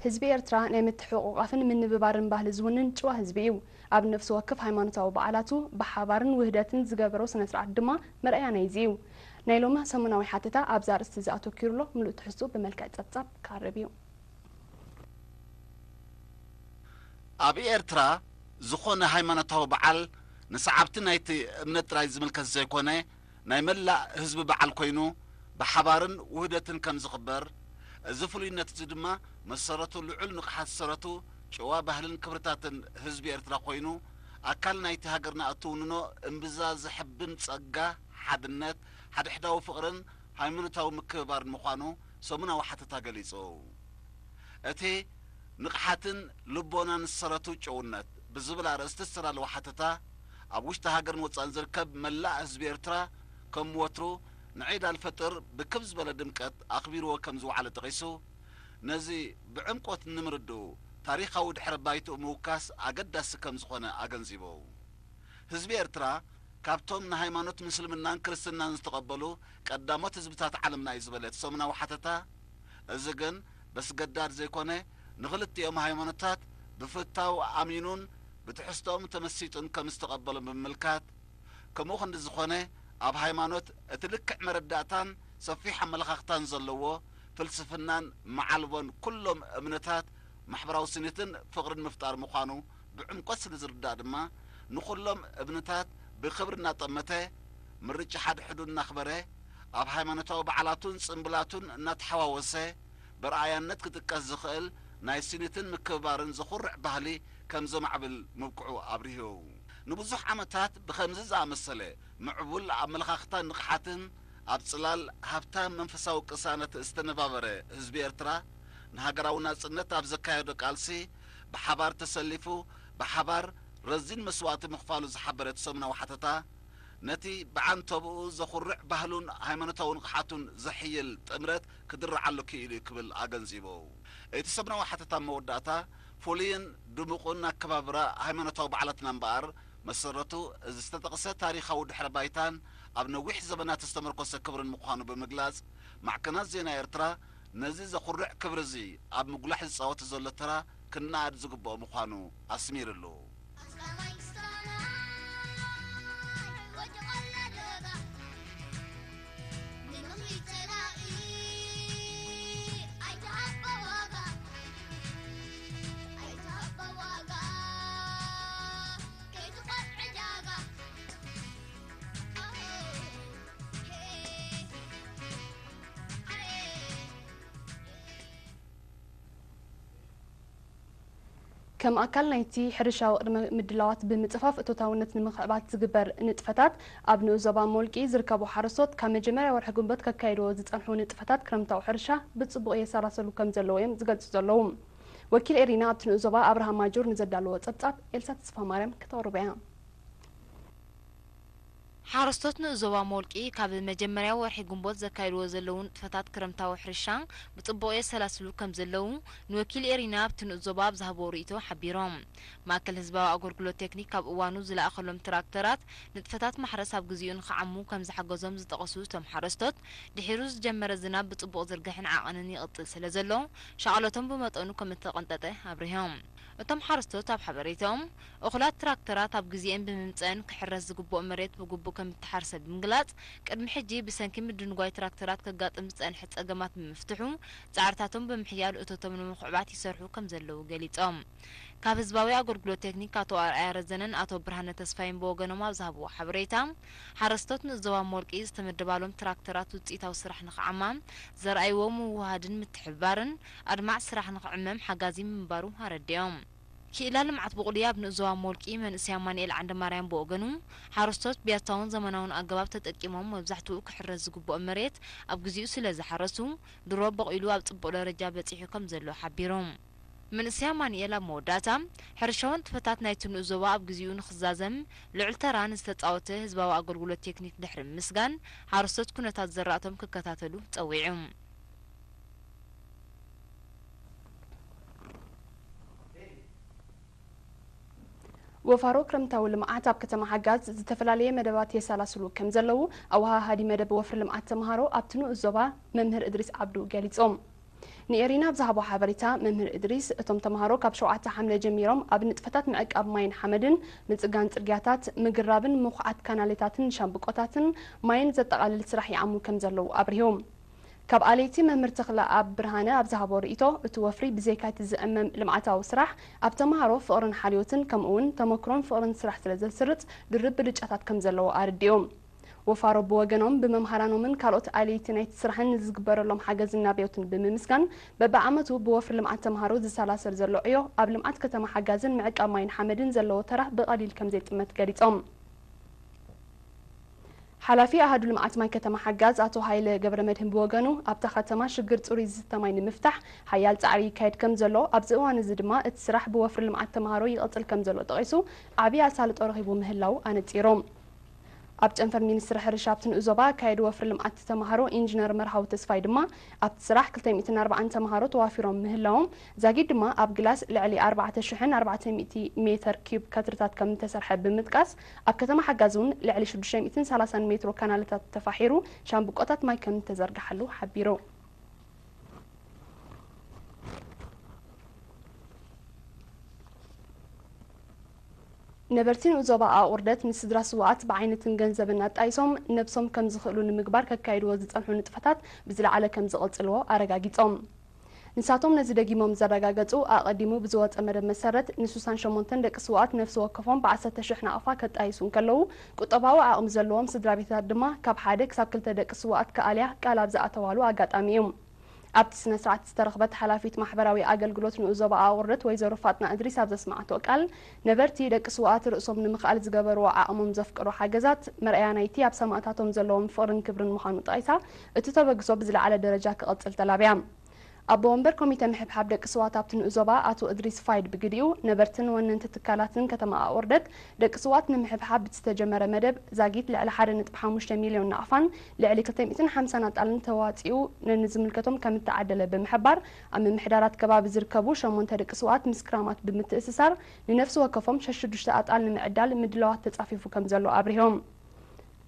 ህዝቢ ኤርትራ ናይ ምትሕቑቓፍን ምንብባርን ባህሊ ዝውንን ጭዋ ህዝቢ እዩ። ኣብ ነፍሲ ወከፍ ሃይማኖታዊ በዓላቱ ብሓባርን ውህደትን ዝገበሮ ስነ ስርዓት ድማ መርኣያ ናይዚ እዩ። ናይ ሎሚ ሰሙናዊ ሓተታ ኣብዚ ኣርእስቲ እዚ ኣተኲሩ ኣሎ። ምሉእ ትሕዝትኡ ብመልክዕ ጸብጻብ ክቐርብ እዩ። ኣብ ኤርትራ ዝኾነ ሃይማኖታዊ በዓል ንሰዓብቲ ናይቲ እምነት ጥራይ ዝምልከት ዘይኮነ፣ ናይ መላእ ህዝቢ በዓል ኮይኑ ብሓባርን ውህደትን ከም ዝኽበር፣ እዚ ፍሉይነት እዚ ድማ መሰረቱ ልዑል ንቕሓት ሰረቱ ጭዋ ባህልን ክብርታትን ህዝቢ ኤርትራ ኮይኑ፣ ኣካል ናይቲ ሃገርና እትውንኖ እምብዛ ዘሕብን ጸጋ፣ ሓድነት፣ ሓድሕዳዊ ፍቕርን ሃይማኖታዊ ምክብባርን ምዃኑ ሰሙናዊ ሓተታ ገሊጹ። እቲ ንቕሓትን ልቦናን ሰረቱ ጭውነት ብዝብል ኣርእስቲ ዝተዳለወ ሓተታ፣ ኣብ ውሽጢ ሃገርን ወጻእን ዝርከብ መላእ ህዝቢ ኤርትራ ከም ወትሩ ንዒድ ኣልፈጥር ብክብ ዝበለ ድምቀት ኣኽቢርዎ ከም ዝወዓለ ጠቒሱ፣ ነዚ ብዕምቆት ንምርድኡ ታሪኻዊ ድሕረ ባይትኡ ምውካስ ኣገዳሲ ከም ዝኾነ ኣገንዚቡ። ህዝቢ ኤርትራ ካብቶም ንሃይማኖት ምስልምናን ክርስትናን ዝተቐበሉ ቀዳሞት ህዝብታት ዓለምና እዩ ዝበለ እቲ ሰሙናዊ ሓተታ፣ እዚ ግን በስገዳድ ዘይኮነ ንኽልቲኦም ሃይማኖታት ብፍታው ኣሚኑን ብትሕዝቶኦም ተመሲጡን ከም ዝተቐበሎም ብምምልካት፣ ከምኡ ክንዲ ዝኾነ ኣብ ሃይማኖት እቲ ልክዕ መረዳእታን ሰፊሕ ኣመለኻኽታን ዘለዎ ፍልስፍናን መዓልቦን ኩሎም እምነታት ማሕበራዊ ስኒትን ፍቕርን ምፍጣር ምዃኑ ብዕምቆት ስለ ዝርዳእ ድማ፣ ንኹሎም እምነታት ብኽብሪ እናጠመተ፣ ምርጫ ሓድሕዱ እናኽበረ፣ ኣብ ሃይማኖታዊ በዓላቱን ጽምብላቱን እናተሓዋወሰ፣ ብርኣያነት ክጥቀስ ዝኽእል ናይ ስኒትን ምክብባርን ዘኹርዕ ባህሊ ከም ዘማዕብል ምብቅዑ ኣብሪሁ። ንብዙሕ ዓመታት ብኸምዚ ዝኣመሰለ ምዕቡል ኣመለኻኽታን ንቕሓትን ኣብ ጽላል ሃብታም መንፈሳዊ ቅሳነት ዝተነባበረ ህዝቢ ኤርትራ፣ ንሃገራዊ ናጽነት ኣብ ዘካየዶ ቃልሲ ብሓባር ተሰሊፉ፣ ብሓባር ረዚን መስዋእቲ ምኽፋሉ ዝሓበረ እቲ ሰሙናዊ ሓተታ፣ ነቲ ብዓንተብኡ ዘኹርዕ ባህሉን ሃይማኖታዊ ንቕሓቱን ዘሕይል ጥምረት ክድረዓሉ ክኢሉ እዩ ክብል ኣገንዚቡ። እቲ ሰሙናዊ ሓተታ መወዳእታ፣ ፍሉይን ድሙቕን ኣከባብራ ሃይማኖታዊ በዓላትና እምበኣር፣ መሰረቱ እዚ ዝተጠቕሰ ታሪኻዊ ድሕረ ባይታን ኣብ ነዊሕ ዘበናት ዝተመርኮሰ ክብርን ምዃኑ ብምግላጽ፣ ማዕከናት ዜና ኤርትራ ነዚ ዘኹርዕ ክብሪ እዚ ኣብ ምጉላሕ ዝጻወቶ ዘሎ ተራ ክነኣድ ዝግብኦ ምዃኑ ኣስሚርሉ። ከም ኣካል ናይቲ ሕርሻዊ ቅድመ ምድላዋት ብምጽፋፍ እቶታውነት ንምኽዕባት ዝግበር ንጥፈታት፣ ኣብ ንኡስ ዞባ ሞልቂ ዝርከቡ ሓረስቶት ካብ መጀመርያ ወርሒ ግንቦት ከካይድዎ ዝጸንሑ ንጥፈታት ክረምታዊ ሕርሻ ብጽቡቕ የሰላሰሉ ከም ዘለዉ እዮም ዝገልጹ ዘለዉ። ወኪል ኤሪና ኣብቲ ንኡስ ዞባ ኣብርሃም ማጆር ንዘዳለዎ ጸብጻብ ኤልሳ ተስፋማርያም ክተቕርቦ እያ። ሓረስቶት ንኡስ ዞባ ሞልቂ ካብ መጀመርያ ወርሒ ግንቦት ዘካይድዎ ዘለዉ ንጥፈታት ክረምታዊ ሕርሻ ብጽቡቕ የሰላስሉ ከም ዘለዉ ንወኪል ኤሪና ኣብቲ ንኡስ ዞባ ኣብ ዝሃብዎ ርእይቶ ሓቢሮም። ማእከል ህዝባዊ ኣገልግሎት ቴክኒክ ካብ እዋኑ ዝለኣኸሎም ትራክተራት ንጥፈታት ማሕረስ ኣብ ግዜኡ ንኽዓሙ ከም ዝሓገዞም ዝጠቐሱ እቶም ሓረስቶት፣ ድሒሩ ዝጀመረ ዝናብ ብጽቡቕ ዝርግሕን ዓቐንን ይቕጽል ስለ ዘሎ፣ ሻቕሎቶም ብመጠኑ ከም እተቐንጠጠ ኣብሪሆም። እቶም ሓረስቶት ኣብ ሓበሬታኦም፣ እኹላት ትራክተራት ኣብ ግዜኤን ብምምጸአን ክሕረስ ዝግብኦ መሬት ብግቡእ ከም እተሓርሰ ብምግላጽ፣ ቅድሚ ሕጂ ብሰንኪ ምድንጓይ ትራክተራት ከጋጥም ዝጸንሐ ጸገማት ብምፍትሑ፣ ጻዕርታቶም ብምሕያል እቶቶም ንምኹዕባት ይሰርሑ ከም ዘለዉ ገሊጾም። ካብ ህዝባዊ ኣገልግሎት ቴክኒክ ኣቶ ኣርኣያ ረዘነን ኣቶ ብርሃነ ተስፋይን ብወገኖም ኣብ ዝሃብዎ ሓበሬታ፣ ሓረስቶት ንኡስ ዞባ ሞልቂ ዝተመደባሎም ትራክተራት ውጽኢታዊ ስራሕ ንኽዓማ ዘርኣይዎ ምውህሃድን ምትሕብባርን ኣድማዕ ስራሕ ንኽዕመም ሓጋዚ ምንባሩ ኣረዲኦም። ክኢላ ልምዓት ብቑሊ ኣብ ንኡስ ዞባ ሞልቂ መንእሰይ ኣማኑኤል ዓንደማርያም ብወገኑ፣ ሓረስቶት ብያታውን ዘመናውን ኣገባብ ተጠቂሞም መብዛሕትኡ ክሕረስ ዝግብኦ መሬት ኣብ ግዜኡ ስለ ዝሓረሱ፣ ድሮ በቑሉ ኣብ ጽቡቕ ደረጃ በጺሑ ከም ዘሎ ሓቢሩ። መንእሰይ ኣማኑኤል ኣብ መወዳእታ፣ ሕርሻዊ ንጥፈታት ናይቲ ንኡስ ዞባ ኣብ ግዜኡ ንኽዛዘም ልዑል ተራ ንዝተጻወተ ህዝባዊ ኣገልግሎት ቴክኒክ ድሕሪ ምምስጋን፣ ሓረስቶት ኩነታት ዘራእቶም ክከታተሉ ጸዊዑ። ወፋሮ ክረምታዊ ልምዓት ኣብ ከተማ ሓጋዝ ዝተፈላለየ መደባት የሰላስሉ ከም ዘለዉ ኣወሃሃዲ መደብ ወፍሪ ልምዓት ተምሃሮ ኣብቲ ንኡስ ዞባ መምህር እድሪስ ዓብዱ ገሊጾም። ንኤሪና ኣብ ዝሃቦ ሓበሬታ፣ መምህር እድሪስ፣ እቶም ተምሃሮ ካብ ሸውዓተ ሓምለ ጀሚሮም ኣብ ንጥፈታት ምዕቃብ ማይን ሓመድን፣ ምጽጋን ጽርግያታት፣ ምግራብን ምኹዓት ካናሌታትን ሻምብቆታትን ማይን ዘጠቓልል ስራሕ ይዓሙ ከም ዘለዉ ኣብሪሁ። ካብ ኣለይቲ መምህር ተኽለኣብ ብርሃነ ኣብ ዝሃቦ ርእይቶ፣ እቲ ወፍሪ ብዘይካ እቲ ዝዕመም ልምዓታዊ ስራሕ፣ ኣብ ተምሃሮ ፍቕርን ሓልዮትን ከምኡ'ውን ተመክሮን ፍቕርን ስራሕ ስለ ዘስርጽ ድርብ ብልጫታት ከም ዘለዎ ኣረዲኡ። ወፋሮ ብወገኖም ብመምሃራኖምን ካልኦት ኣለይቲ ናይቲ ስራሕን ንዝግበረሎም ሓገዝን ናብዮትን ብምምስጋን፣ በብዓመቱ ብወፍሪ ልምዓት ተምሃሮ ዝሰላሰል ዘሎ ዕዮ ኣብ ልምዓት ከተማ ሓጋዝን ምዕቃብ ማይን ሓመድን ዘለዎ ተራ ብቐሊል ከም ዘይጥመት ገሊጾም። ሓላፊ ኣሃዱ ልምዓት ማይ ከተማ ሓጋዝ ኣቶ ሃይለ ገብረመድህን ብወገኑ፣ ኣብታ ከተማ ሽግር ጽሩይ ዝስተ ማይ ንምፍታሕ ሓያል ጻዕሪ ይካየድ ከም ዘሎ፣ ኣብዚ እዋን እዚ ድማ እቲ ስራሕ ብወፍሪ ልምዓት ተምሃሮ ይቕጽል ከም ዘሎ ጠቒሱ፣ ዓብዪ ኣሳልጦ ረኺቡ ምህላው ኣነጺሩ። ኣብ ጨንፈር ሚኒስትሪ ሕርሻ ኣብቲ ንኡስ ዞባ ኣካየዲ ወፍሪ ልምዓት ተምሃሮ ኢንጂነር መርሃዊ ተስፋይ ድማ፣ ኣብቲ ስራሕ ክልተ ሚእትን ኣርባዓን ተምሃሮ ተዋፊሮም ምህላዎም፣ ዛጊድ ድማ ኣብ ግላስ ልዕሊ ኣርባዕተ ሽሕን ኣርባዕተ ሚእቲ ሜተር ኪዩብ ከትርታት ከም እተሰርሐ ብምጥቃስ፣ ኣብ ከተማ ሓጋዝ እውን ልዕሊ ሽዱሽተ ሚእትን ሰላሳን ሜትሮ ካናልታት ተፋሒሩ ሻምብቆታት ማይ ከም እተዘርግሓሉ ሓቢሩ። ነበርቲ ንኡስ ዞባ ኣቑርደት ንስድራ ስውኣት ብዓይነትን ገንዘብን ኣጣይሶም ነብሶም ከም ዝኽእሉ ንምግባር ከካይድዎ ዝጸንሑ ንጥፈታት ብዝለዓለ ከም ዝቕጽልዎ ኣረጋጊጾም። ንሳቶም ነዚ ደጊሞም ዘረጋገጹ፣ ኣቐዲሙ ብዝወጸ መደብ መሰረት ንስሳን ሸሞንተን ደቂ ስውኣት ነፍሲ ወከፎም ብዓሰርተ ሽሕ ናቕፋ ከጣይሱ እንከለዉ፣ ቁጠባዊ ዓቕሚ ዘለዎም ስድራ ቤታት ድማ ካብ ሓደ ክሳብ ክልተ ደቂ ስውኣት ክኣልያ ቃል ኣብ ዝኣተዋሉ ኣጋጣሚ እዩ። ኣብቲ ስነ ስርዓት ዝተረኽበት ሓላፊት ማሕበራዊ ኣገልግሎት ንኡስ ዞባ ኣቑርደት ወይዘሮ ፋጥና እድሪስ ኣብ ዘስመዓቶ ቃል፣ ነበርቲ ደቂ ስውኣት ርእሶም ንምኽኣል ዝገበርዎ ዓቕሞም ዘፍቅሮ ሓገዛት መርኣያ ናይቲ ኣብ ሰማእታቶም ዘለዎም ፍቕርን ክብርን ምዃኑ ጠቒሳ፣ እቲ ተበግሶ ብዝለዓለ ደረጃ ክቕጽል ተላብያ። ኣቦ ወንበር ኮሚተ ምሕብሓብ ደቂ ስውኣት ኣብቲ ንኡስ ዞባ ኣቶ እድሪስ ፋይድ ብግዲኡ፣ ነበርትን ወነንቲ ትካላትን ከተማ ኣቑርደት ደቂ ስውኣት ንምሕብሓብ ብዝተጀመረ መደብ ዛጊት ልዕሊ ሓደ ነጥቢ ሓሙሽተ ሚልዮን ናቕፋን ልዕሊ ክልተ ሚእትን ሓምሳን ኣጣልን ተዋጺኡ ነንዝምልከቶም ከም እተዓደለ ብምሕባር፣ ኣብ ምምሕዳራት ከባቢ ዝርከቡ ሸሞንተ ደቂ ስውኣት ምስ ክራማት ብምትእስሳር ንነፍሲ ወከፎም ሸሽዱሽተ ኣጣል ንምዕዳል ምድላዋት ተጻፊፉ ከም ዘሎ ኣብሪሆም።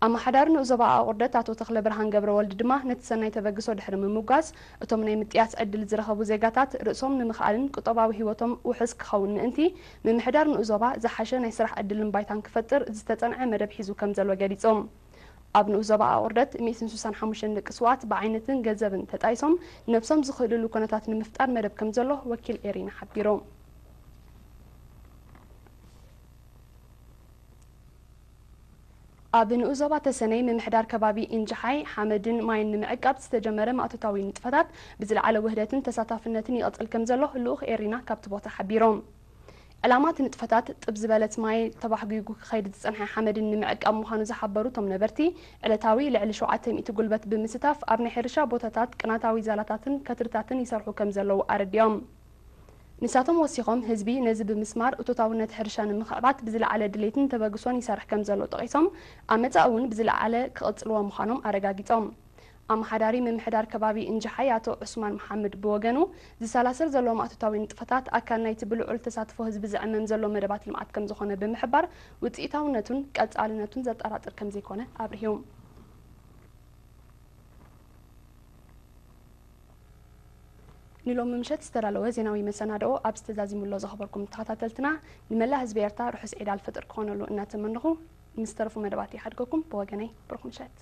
ኣመሓዳሪ ንኡስ ዞባ ኣቑርደት ኣቶ ተኽለ ብርሃን ገብረ ወልድ ድማ ነቲ ሰናይ ተበግሶ ድሕሪ ምምጓስ፣ እቶም ናይ ምጥያስ ዕድል ዝረኸቡ ዜጋታት ርእሶም ንምኽኣልን ቁጠባዊ ህይወቶም ውሑስ ክኸውን ምእንቲ፣ ምምሕዳር ንኡስ ዞባ ዝሓሸ ናይ ስራሕ ዕድልን ባይታን ክፈጥር ዝተጸንዐ መደብ ሒዙ ከም ዘሎ ገሊጾም። ኣብ ንኡስ ዞባ ኣቑርደት ሚእትን ስሳን ሓሙሽተን ደቂ ስውኣት ብዓይነትን ገንዘብን ተጣይሶም ነብሶም ዝኽእልሉ ኩነታት ንምፍጣር መደብ ከም ዘሎ ወኪል ኤሪና ሓቢሩ። ኣብ ንኡስ ዞባ ተሰነይ ምምሕዳር ከባቢ ኢንጅሓይ ሓመድን ማይን ንምዕቃብ ዝተጀመረ ማእቶታዊ ንጥፈታት ብዝለዓለ ውህደትን ተሳታፍነትን ይቕጽል ከም ዘሎ ልኡኽ ኤሪና ካብቲ ቦታ ሓቢሮም። ዕላማ እቲ ንጥፈታት ጥብ ዝበለት ማይ ተባሕጒጉ ክኸይድ ዝጸንሐ ሓመድን ንምዕቃብ ምዃኑ ዝሓበሩ እቶም ነበርቲ፣ ዕለታዊ ልዕሊ ሸውዓተ ሚእቲ ጉልበት ብምስታፍ ኣብ ናይ ሕርሻ ቦታታት ቅናታዊ ዛላታትን ከትርታትን ይሰርሑ ከም ዘለዉ ኣረዲኦም። ንሳቶም ወሲኾም፣ ህዝቢ ነዚ ብምስማር እቶታውነት ሕርሻ ንምኽዕባት ብዝለዓለ ድሌትን ተበግሶን ይሰርሕ ከም ዘሎ ጠቒሶም፣ ኣብ መጻኢ እውን ብዝለዓለ ክቕጽልዎ ምዃኖም ኣረጋጊጾም። ኣመሓዳሪ ምምሕዳር ከባቢ እንጅሓይ ኣቶ ዑስማን መሓመድ ብወገኑ፣ ዝሰላሰል ዘሎ ማእቶታዊ ንጥፈታት ኣካል ናይቲ ብልዑል ተሳትፎ ህዝቢ ዝዕመም ዘሎ መደባት ልምዓት ከም ዝኾነ ብምሕባር፣ ውጽኢታውነቱን ቀጻልነቱን ዘጠራጥር ከም ዘይኮነ ኣብሪሁ። ንሎሚ ምሸት ዝተዳለወ ዜናዊ መሰናድኦ ኣብዚ ተዛዚሙ ኣሎ። ዘኽበርኩም ተኸታተልትና፣ ንመላእ ህዝቢ ኤርትራ ርሑስ ዒድ ኣልፈጥር ክኾነሉ እናተመነኹ፣ ምስ ተረፉ መደባት ይሓድገኩም። ብወገነይ ብሩኽ ምሸት።